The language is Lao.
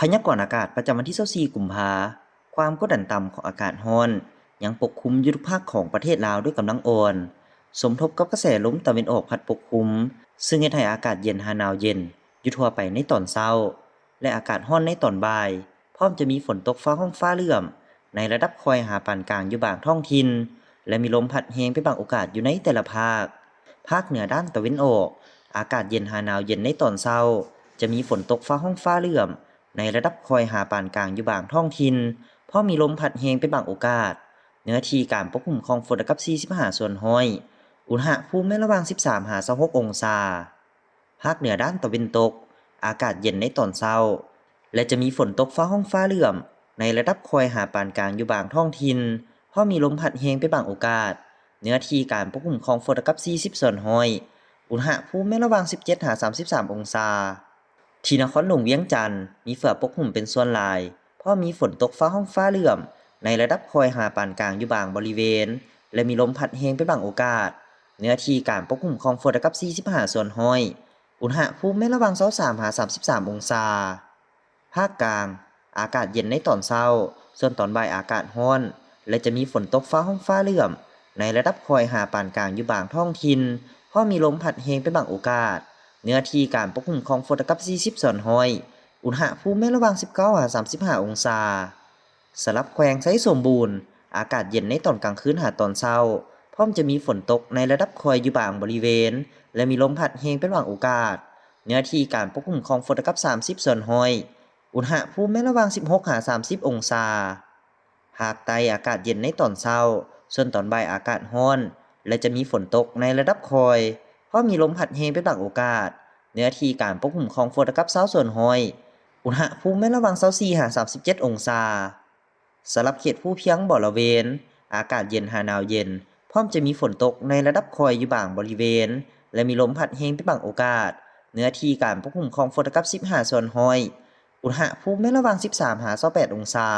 ພະຍາກອນອາກາດປະຈຳວັນທີຊາວສີ່ ກຸມພາ, ຄວາມກົດດັນຕ່ຳຂອງອາກາດຮ້ອນຍັງປົກຄຸມຢູ່ທຸກພາກຂອງປະເທດລາວດ້ວຍກຳລັງອ່ອນ, ສົມທົບກັບກະແສລົມຕາເວັນອອກພັດປົກຄຸມ, ເຊິ່ງເຮັດໃຫ້ອາກາດເຢັນຫາໜາວເຢັນຢູ່ທົ່ວໄປໃນຕອນເຊົ້າ ແລະ ອາກາດຮ້ອນໃນຕອນບ່າຍ, ພ້ອມຈະມີຝົນຕົກຟ້າຮ້ອງຟ້າເຫຼື້ອມໃນລະດັບຄ່ອຍຫາປານກາງຢູ່ບາງທ້ອງຖິ່ນ ແລະ ມີລົມພັດແຮງເປັນບາງໂອກາດຢູ່ໃນແຕ່ລະພາກ. ພາກເໜືອດ້ານຕາເວັນອອກ, ອາກາດເຢັນຫາໜາວເຢັນໃນຕອນເຊົ້າ, ຈະມີຝົນຕົກຟ້າຮ້ອງຟ້າເຫຼື້ອມໃນລະດັບຄ່ອຍຫາປານກາງຢູ່ບາງທ້ອງຖິ່ນ, ພ້ອມມີລົມພັດແຮງເປັນບາງໂອກາດ. ເນື້ອທີ່ການປົກຄຸມຂອງຝົນລະດັບ ສີ່ສິບຫ້າສ່ວນຮ້ອຍ, ອຸນຫະພູມແມ່ນລະຫວ່າງ ສິບສາມຫາຊາວຫົກ ອົງສາ. ພາກເໜືອດ້ານຕາເວັນຕົກ, ອາກາດເຢັນໃນຕອນເຊົ້າ ແລະ ຈະມີຝົນຕົກຟ້າຮ້ອງຟ້າເຫຼື້ອມໃນລະດັບຄ່ອຍຫາປານກາງຢູ່ບາງທ້ອງຖິ່ນ, ພ້ອມມີລົມພັດແຮງເປັນບາງໂອກາດ. ເນື້ອທີ່ການປົກຄຸມຂອງຝົນລະດັບ ສີ່ສິບສ່ວນຮ້ອຍ, ອຸນຫະພູມແມ່ນລະຫວ່າງ ສິບເຈັດຫາສາມສິບສາມ ອົງສາ. ທີ່ນະຄອນຫຼວງວຽງຈັນ ມີເຝືອປົກຫຸ້ມເປັນສ່ວນຫຼາຍ, ພ້ອມມີຝົນຕົກຟ້າຮ້ອງຟ້າເຫຼື້ອມໃນລະດັບຄ່ອຍຫາປານກາງຢູ່ບາງບໍລິເວນ ແລະ ມີລົມພັດແຮງເປັນບາງໂອກາດ. ເນື້ອທີ່ການປົກຄຸມຂອງຝົນລະກັບ ສີ່ສິບຫ້າສ່ວນຮ້ອຍ, ອຸນຫະພູມແມ່ນລະຫວ່າງ ຊາວສາມຫາສາມສິບສາມ ອົງສາ. ພາກກາງ, ອາກາດເຢັນໃນຕອນເຊົ້າ, ສ່ວນຕອນບ່າຍອາກາດຮ້ອນ ແລະ ຈະມີຝົນຕົກຟ້າຮ້ອງຟ້າເຫຼື້ອມໃນລະດັບຄ່ອຍຫາປານກາງຢູ່ບາງທ້ອງຖິ່ນ, ພ້ອມມີລົມພັດແຮງເປັນບາງໂອກາດ. ເນື້ອທີ່ການປົກຄຸມຂອງຝົນລະກັບ ສີ່ສິບສ່ວນຮ້ອຍ, ອຸນຫະພູມແມ່ນລະຫວ່າງ ສິບເກົ້າຫາສາມສິບຫ້າ ອົງສາ. ສຳລັບແຂວງໄຊສົມບູນ, ອາກາດເຢັນໃນຕອນກາງຄືນຫາຕອນເຊົ້າ, ພ້ອມຈະມີຝົນຕົກໃນລະດັບຄ່ອຍຢູ່ບາງບໍລິເວນ ແລະ ມີລົມພັດແຮງເປັນບາງໂອກາດ. ເນື້ອທີ່ການປົກຄຸມຂອງຝົນລະກັບ ສາມສິບສ່ວນຮ້ອຍ, ອຸນຫະພູມແມ່ນລະຫວ່າງ ສິບຫົກຫາສາມສິບ ອົງສາ. ພາກໃຕ້, ອາກາດເຢັນໃນຕອນເຊົ້າ, ສ່ວນຕອນບ່າຍອາກາດຮ້ອນ ແລະ ຈະມີຝົນຕົກໃນລະດັບຄ່ອຍ, ພ້ອມມີລົມພັດແຮງເປັນບາງໂອກາດ. ເນື້ອທີ່ການປົກຄຸມຂອງຝົນລະກັບ ຊາວສ່ວນຮ້ອຍ, ອຸນຫະພູມແມ່ນລະຫວ່າງ ຊາວສີ່ຫາສາມສິບເຈັດ ອົງສາ. ສຳລັບເຂດພູພຽງບໍລະເວນ, ອາກາດເຢັນຫາໜາວເຢັນ, ພ້ອມຈະມີຝົນຕົກໃນລະດັບຄ່ອຍຢູ່ບາງບໍລິເວນ ແລະ ມີລົມພັດແຮງເປັນບາງໂອກາດ. ເນື້ອທີ່ການປົກຄຸມຂອງຝົນລະກັບ ສິບຫ້າສ່ວນຮ້ອຍ, ອຸນຫະພູມແມ່ນລະຫວ່າງ ສິບສາມຫາຊາວແປດ ອົງສາ.